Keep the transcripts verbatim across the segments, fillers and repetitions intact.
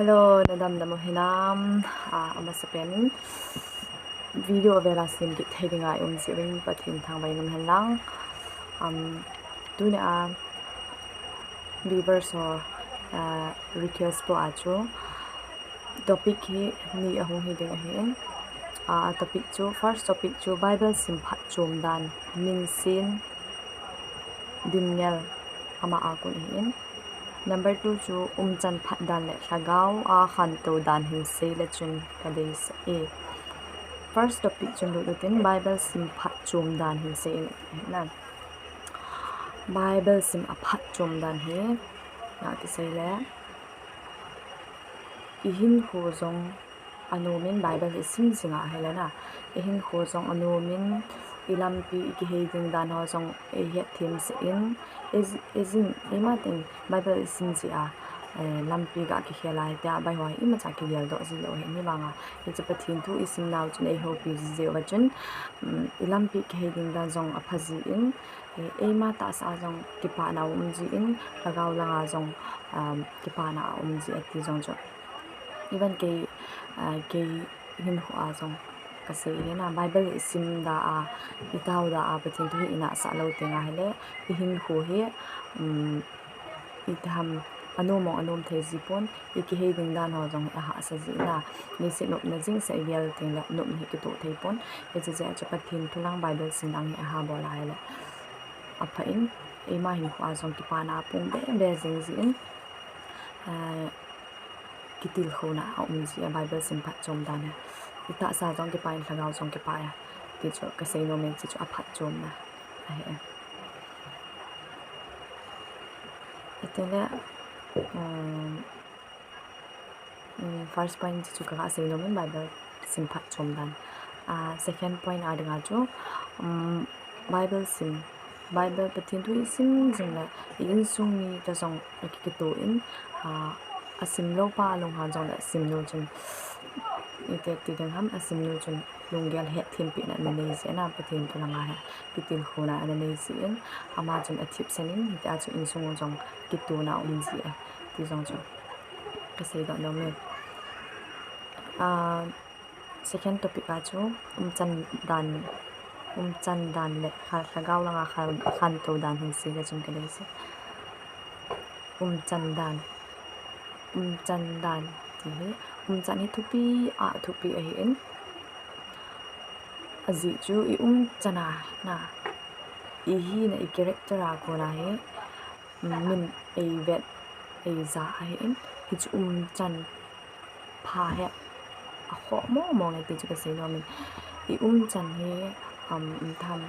Hello, nadam dam u hinam? Ah, amasapen in video vela sem kit thei dinga i um jeh uvin Pathen thangvah in um hen lang. Um, tunia viewers ho, ah, request po a chu topic hi ni ahung hi ding ahin. Ah, topic chu, first topic chu Bible sim phat chom dan, minsen, dimngel, ama a kon ahin. Number two chu umchan phat dan le lhagao a khantou dan hin sei le chun ka deisah e. First topic chun lut utin Bible sim phat chom dan hin sei in na. Bible sim a phat chom dan hi na ti sei le, i hinkho jong anom in Bible i sim jing ahile na, i hinkho jong anom in, i lampi i kihei ding dan ho jong i het them sah in, i, i jin, eima teng Bible i sim jeh a, eh, lampi ga kikhel a, hitia bai ho imacha kigel doh ji lou ahi, ni vanga hiche Pathen thu i sim nau chun ei houpi ji jeh uva chun, um, i lampi kihei ding dan jong apha ji in, eh, eima tahsa a jong kipana um ji in, lhagao langa jong, um, kipana um ji ati jong chu. Even kei, ah, kei hinkho a jong ka sei ahi na, Bible i sim da a, i tao da a, Pathen thu hi i nahsah lou teng ahile, i hinkho hi, um, i taham anom mong anom thei ji pon, i kihei ding dan ho jong hi ahahsa ji na, leiset nopna jing seh i gel teng le nopna hi kitoh thei pon, hiche jeh a chu Pathen thu lang Bible sim lang hi aha bol ahile apha in, eima hinkho a jong kipana apung be be jing ji in, ah, kitilkhouna a um ji a Bible sim phat chom dan hi. I tahsa jong kipa in lhagao jong kipa a. Ti chu ka sei nom in, hiche chu a phat chomna ahi. Itile, um, um, first point chu ka ga sei nom in Bible sim phat chom dan. Ah, second point a dinga chu, um, Bible sim, Bible Pathen thu i sim jing le, i insung mi ta jong a ki, kitoh in, ah, a sim lou pa a lunghan jong le a sim nu chun, iti ti ding ham, a sim nu chun lunggel hetthempeh na ana nei ji na, Pathen thu langa hi kitilkhouna ana nei ji in, ama chun a thipsen in, hitia chu insung jong kitohna um ji e, ti jong chu ka seidoh nom e. Ah, Second topic a chu umchan dan, umchan dan le kha, lhagao langa khan, khantou dan hin sei le chun ka deisah. Umchan dan, umchan dan ti hi, umchan hi thupi a thupi ahi in, ajeh chu i umchan a na, i hina, i character a kona hi, min ei vet, ei ja ahi in, hichu umchan pha hi akhoh mong mong e ti chu ka sei nom in. I umchan hi, um, um, tham,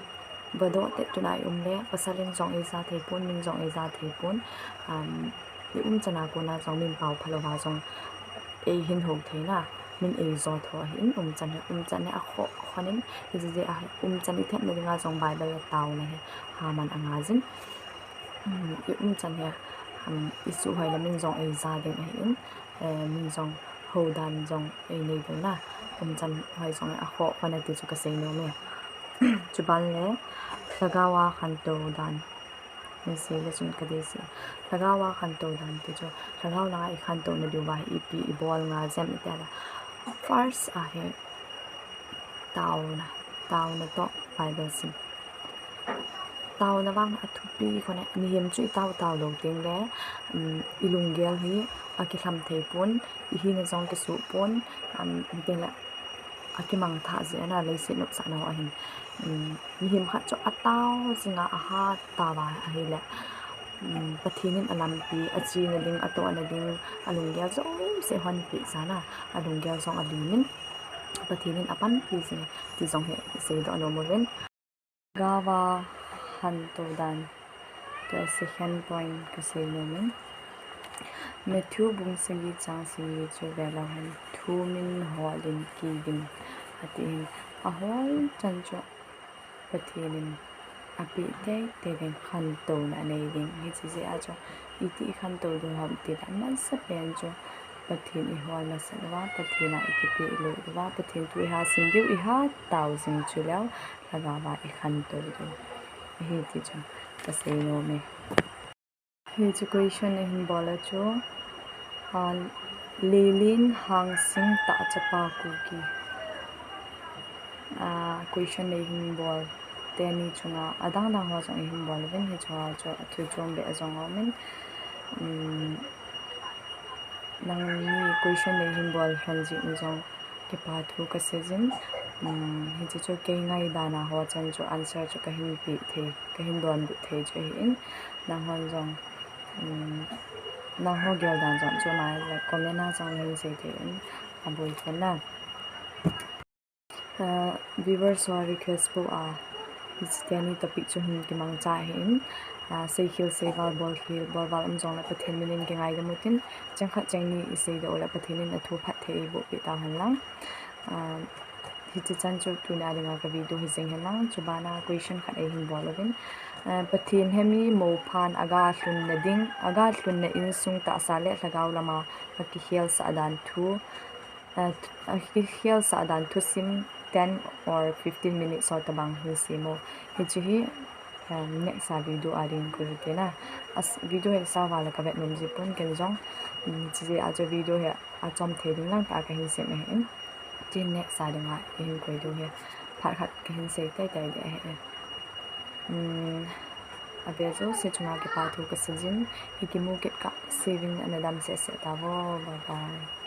vadoh tet tuna i um le, pasal in jong ei ja thei pon, min jong ei ja thei pon, um, i umchan a kona jong min pao pha louva jong ei hin hou thei na, min ei jo tho ahi in umchan hi, umchan hi akhoh khon in, hiche jeh a umchan i thepna dinga jong Bible le taona hi haman anga jin. Um, i umchan hi, um, i suhhoi le min jong ei ja ding ahi in, eh, min jong hou dan jong ei nei ding na, umchan hoi jong akhoh khon e ti chu ka sei nom e. Chuban le, lhagao a khantou dan hin sei le chun ka deisah. Lhagao a khantou dan ti chu, lhagao langa i khantou na diuva hi ipi i bol nga jem i ti le. First a hi taona, taona toh Bible sim. Taona vang a thupi khon e, mihem chu i tao tao lou teng le, um, i lunggel hi akilham thei pon, i hina jong kisuh pon, um, teng le, akimangthah jeh a na leiset nopsahna ho ahin. Um, mihem khat chu atao jinga ahat tauva ahile, um, Pathen in alampi, achena ding, atohna ding, alunggel jouse honpeh jeh a na, alunggel jong alim in, Pathen in apanpi jing e, ti jong hi seidoh nom uvin. Lhagao a khantou dan, tua second point ka sei nom in. Matthew bung sagi chang sagi chu ve leu hen, thu min hol in kiding, ati hin, ahol chan chu Pathen in apeh teitei ding khantouna anei ding. Hiche jeh a chu iti i khantou diu ham ti le, amasapen chu Pathen i hol masat uva, Pathen a i kipeh lut uva, Pathen thu i ha sim diu i ha tao jing chu leu, lhagao a i khantou diu ahi ti chu ka sei nom e. Hiche question ahin bol a chu, ah, Lilin Hangsing Tahchapa Kuki. Ah, question nei hin bol teni chunga adang dang ho jong hin bol uvin, hichunga chu athu chom beh jong aumin. Um, nangni question nei hin bol lhon jeh in jong kipa thu kasei jin. Um, hiche chu kei ngaidan a ho chan chu answer chu kahin pe thei, kahin donbut thei chu ahin. Nanghon jong, um, nangho gel dan jong chu ama le comment a jong nahin sei thei in, aboi thei na. Uh, viewers ho request bou a, hiche teni topic chu hin kimangcha ahin. Ah, seikhel seival, bolkhel bolval um jongle Pathen min in kingaidam utin, cheng khat cheng ni isei doh uleh Pathen in athu phatthei eiboh peh tauhen lang. Ah, hiche chan chu tunia dinga ka video hi jeng hen lang, chubana question khat eihin bol uvin. Ah, Pathen hemi mophan aga lhunna ding, aga lhunna insung tahsa le lhagao lama akikhelsah dan thu, ah, akikhelsah dan thusim ten or fifteen minutes ho tobang hin sei mo. Hiche hi, um, next a video a ding koi ute na. As, video hi sao vale kavet nom ji pon ken jong. Um, hiche jeh a chu video hi achom thei ding lang tah a kahin sem ahin. Tin next a dinga ihin koi diu hi phat khat kahin sei teitei ding ahi. Um, ave jouse chunga kipa thu kasei jin, hi kimu kit kah seuvin ana dam seh seh tauvo, bye bye.